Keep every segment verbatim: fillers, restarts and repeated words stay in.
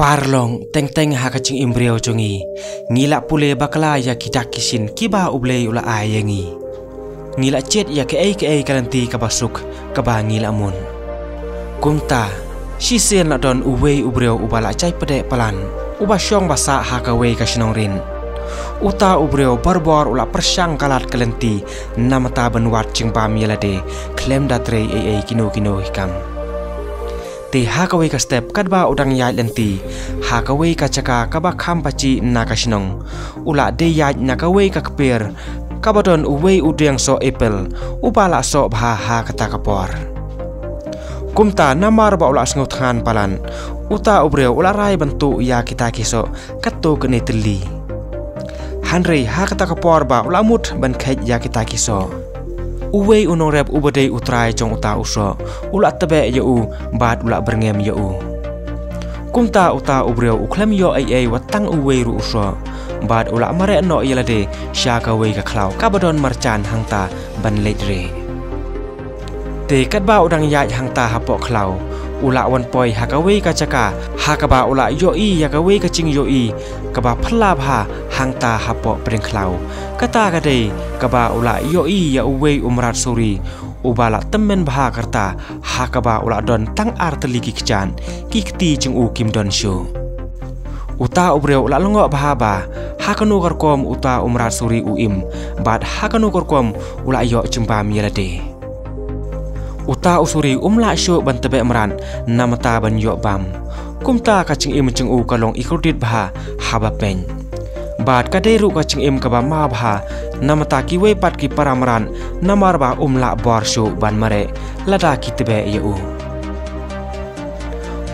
Parlong teng teng ha ka jingim briew jong ngi, ngi la pule bakla ïa ki dak ki shin kiba U Blei u la ai ïa ngi. Ngi la jied ïa kaei kaei ka lynti kaba suk kaba ngi la mut. Kumta, shisien la don uwei u briew uba la jai pdeng palan, uba shong ba sah ha kawei ka shnong rit. Uta u briew barabor u la pyrshang ka lad ka lynti namar ban wad jingbam ïa lade, khlem da trei ei ei kino kino hi kam. Te ha kawei ka step katba u dang ïaid lynti ha kawei ka jaka kaba kham pachi na ka shnong, u la dei ïaid na kawei ka kper kaba don uwei u dieng soh apple uba la soh bha ha kata ka por. Kumta namar ba u la sngew thngan palat, uta u briew u la rai ban tuh ïa kita ki soh katto katne tylli. Hynrei ha kata ka por ba u la mut ban kheit ïa kita ki soh, uwei u nongrep uba dei u trai jong uta u soh u la tbeh ïa u bad u la byrngem ïa u. Kumta uta u briew u khlem ïoh ei ei wat tang uwei ruh u soh, bad u la mareh noh ïa lade sha kawei ka khlaw kaba don marjan hangta ban leit rieh. Te katba u dang ïaid hangta hapoh khlaw, u la wan poi ha kawei ka jaka ha kaba u la ïohi ïa kawei ka jingïohi kaba phylla bha hangta hapoh pdeng khlaw. Kata ka dei kaba u la ïohi ïa uwei u mrad suri uba la tymmen bha ka rta, ha kaba u la don tang ar tylli ki kjat, ki kti jong u kim don shuh. Uta u briew u la lyngngoh bha ba ha kano ka rukom uta u mrad suri u im, bad ha kano ka rukom u la ïoh jingbam ïa lade. Uta u suri um lah shuh ban tbeh mrad namar ban ïoh bam. Kumta ka jingim jong u ka long i kordit bha haba peit. Bad ka dei ruh ka jingim kaba ma bha namar kiwei pat ki para mrad, namar ba um lah bor shuh ban mareh lada ki tbeh ïa u.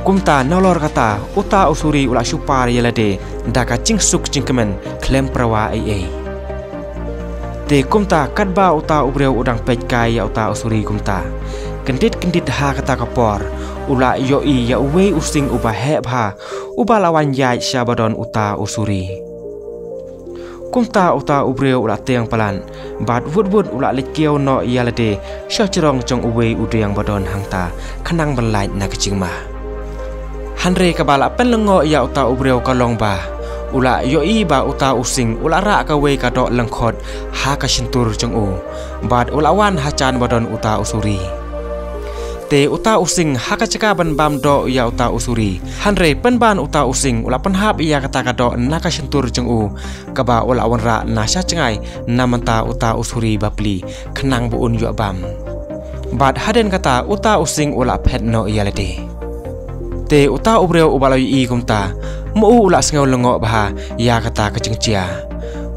Kumta nalor kata, uta u suri u la shu par ïa lade da ka jingsuk jingkmen khlem pyrwa ei ei. Te kumta katba uta u briew u dang peit kai ïa uta u suri kumta, kyndit kyndit ha kata ka por, u la ïohi ïa uwei u sing uba heh bha uba la wan ïaid sha ba don uta u suri. Kumta uta u briew u la tieng palat, bad wut wut u la leit kiew noh ïa lade sha jrong jong uwei u dieng ba don hangta, khnang ban lait na ka jingma. Hynrei kaba la pynlyngngoh ïa uta u briew ka long ba u la ïohi ba uta u sing u la rah kawei ka doh lyngkhot ha ka shyntur jong u, bad u la wan hajan ba don uta u suri. Te uta u sing ha ka jaka ban bam doh ïa uta u suri, hynrei pynban uta u sing u la pynhap ïa kata ka doh na ka shyntur jong u, kaba u la wanrah na sha jngai namar uta u suri bapli, khnang ba un ïoh bam. Bad hadien kata uta u sing u la phet noh ïa lade. Te uta u briew uba la ïohi kumta, ma u u la sngew lyngngoh bha ïa kata ka jingjia.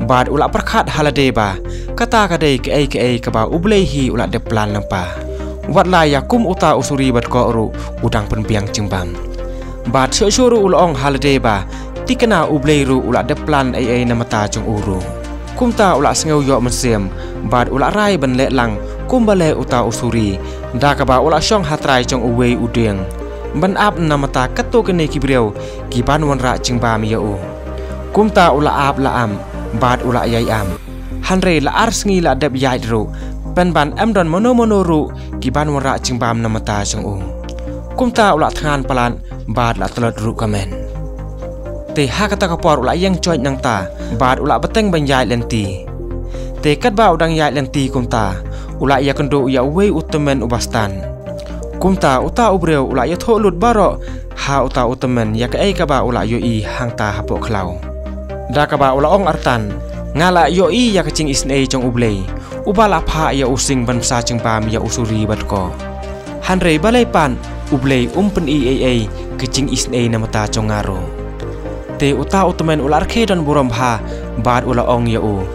Bad u la pyrkhat ha lade ba kata ka dei kaei kaei kaba U Blei hi u la dep plan lypa. Wat la ïa kum uta u suri bad koh ruh u dang pynbiang jingbam. Bad shuh shuh ruh u la ong ha lade ba, tikna U Blei ruh u la dep plan ei ei namar jong u ruh. Kumta u la sngew ïoh mynsiem, bad u la rai ban leh lang kumba leh uta u suri, da kaba u la shong ha trai jong uwei u dieng, ban ap namar katto katne ki briew ki ban wanrah jingbam ïa u. Kumta u la ap la am, bad u la ïai am. Hynrei la ar sngi la dep ïaid ruh, pynban ym don mano mano ruh ki ban wanrah jingbam namar jong u. Kumta u la thngan palat, bad la tlot ruh ka met. Te ha kata ka por u la ïeng joit nangta, bad u la bteng ban ïaid lynti. Te katba u dang ïaid lynti kumta, u la ïakynduh ïa uwei u tymmen uba stad. Kumta uta u briew u la ïathuh lut baroh ha uta u tymmen ïa kaei kaba u la ïohi hangta hapoh khlaw. Da kaba u la ong artat, nga la ïohi ïa ka jingisynei jong U Blei, uba la phah ïa u sing ban bsa jingbam ïa u suri bad koh. Hynrei balei pat U Blei um pyni ei ei ka jingisynei namar jong nga ruh. Te uta u tymmen u la rkhie don burom bha, bad u la ong ïa u,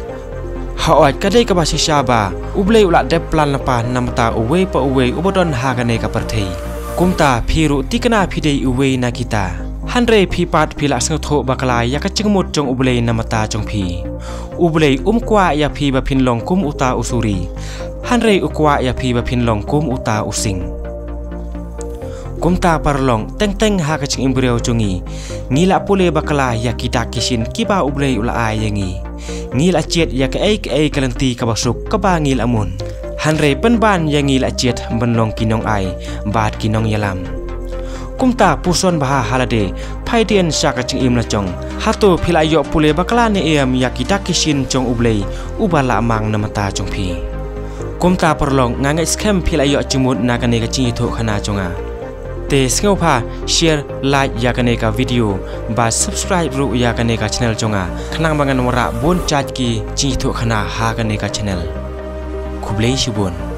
hooid, ka dei kaba shisha ba U Blei u la dep plan lypa namar uwei pa uwei uba don ha kane ka pyrthei. Kumta phi ruh tikna phi dei uwei na kita. Hynrei phi pat phi la sngewthuh bakla ïa ka jingmut jong U Blei namar jong phi. U Blei um kwah ïa phi ba phin long kum uta u suri, hynrei u kwah ïa phi ba phin long kum uta u sing. Kumta parlong, teng teng ha ka jingim briew jong ngi, ngi la pule bakla ïa ki dak ki shin kiba U Blei u la ai ïa ngi. Ngi la jied ïa kaei kaei ka lynti kaba suk kaba ngi la mut. Hynrei pynban ïa ngi la jied ban long ki nongai bad ki nongïalam. Kumta puson bha ha lade, phai dien sha ka jingim la jong. Hato phi la ïoh pule bakla ne em ïa ki dak ki shin jong U Blei uba la mang na bynta jong phi? Kumta paralok, nga ngeit skhem phi la ïoh jingmut na kane ka jingïathuhkhana jong nga. Te sngewbha share, like ïa kane ka video, bad subscribe ruh ïa kane ka channel jong nga, khnang ba ngan wanrah bun jait ki jingïathuhkhana ha kane ka channel. Khublei shibun.